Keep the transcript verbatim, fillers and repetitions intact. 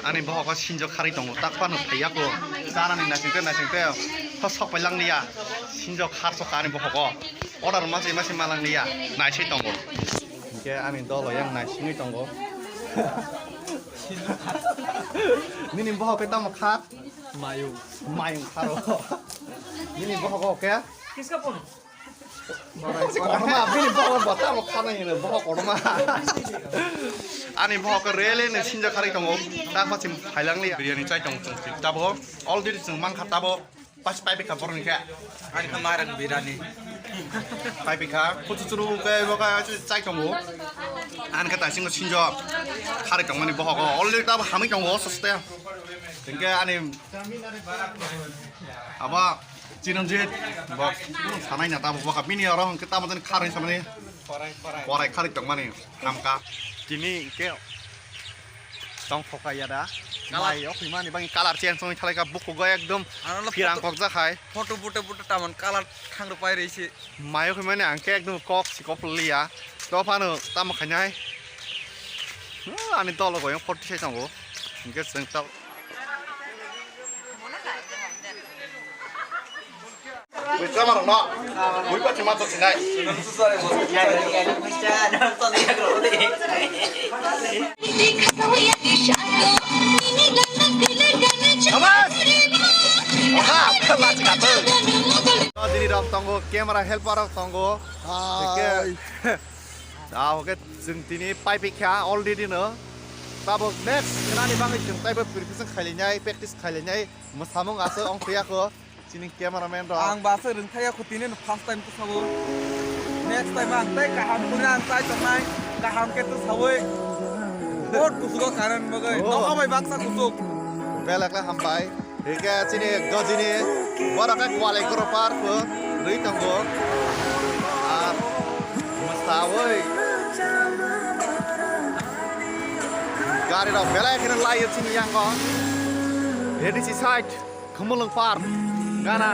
Ani bohogo sinjo kharwi tongo, tak phano phaiya ko. Chanani naisingte naisingte ho sok pai lang liya. Sinjo khar sok ani bohogo. Order mase mase ma lang liya. Naisai tongo. Hingke ani dolo yang naisingwi tongo. Nini bohok khe tamo khar? Mayung. Mayung kharo. Nini bohogo khe? Kotorma, bini bohok bo tamo khana hino, bohok kotorma. Ani bohok rele ne sinjo kharwi tongo. Tak pachim phailang liya. Biryani chai tong chwng tabo. Already chwng mankha tabo. Pas pai bikha boroni khe. Ani khe mairang biryani. Pai bikha. Kuchu churu ke bo ka chai tongo. Ani khe taising sinjo kharwi tongmani bohok. Already tabo hamwi tongo soste. Tengke ani aba Chiranjit, bo, sanai na tamo, bo, bini oro hwnkhe tamo tani kharwi samani. Korai, korai. Korai kharwi tongmani, hamka. Tini hwnkhe tong thoka ya da. Colour. Mai o khimani bangni colour change wngwi thalaikha, bukugo ekdom ano lo phirang photo, kokjak hai. Photo buto buto tamon colour thangro pai rwi se. Mai o khimani ang khe ekdom kok si kok liya. To phano tamo khainai. Hmm, ani dolo boyong forty sai tongo. Hwnkhe chwng ta Wait, come on, no. Wait, what you want to tonight? Come on. Aha, let's go. Diri rok tongo, camera helper rok tongo. Hai. Ah, oke, chwng tini pai pikha already no. Tabuk next khnani bagwi chwng taibo preparation khailainai, practice khailainai. Mwsamung aswk ong phiya kho chini cameraman rok. Ang basa rwngthaya kho tini no first time to sabo. Next time ang tai kaham kuri ang tai tongnai, kaham khe to sawi. Bot kusugo karan bagwi. Oh. Noha bai baksa kusuk. Belak le hambai. Hingke chini gajini borok khe kwalai koro par kho rwi tongo. Ar mwsawi gari rok belai kheno laio chini yango. A D C side Khumulwng par gana.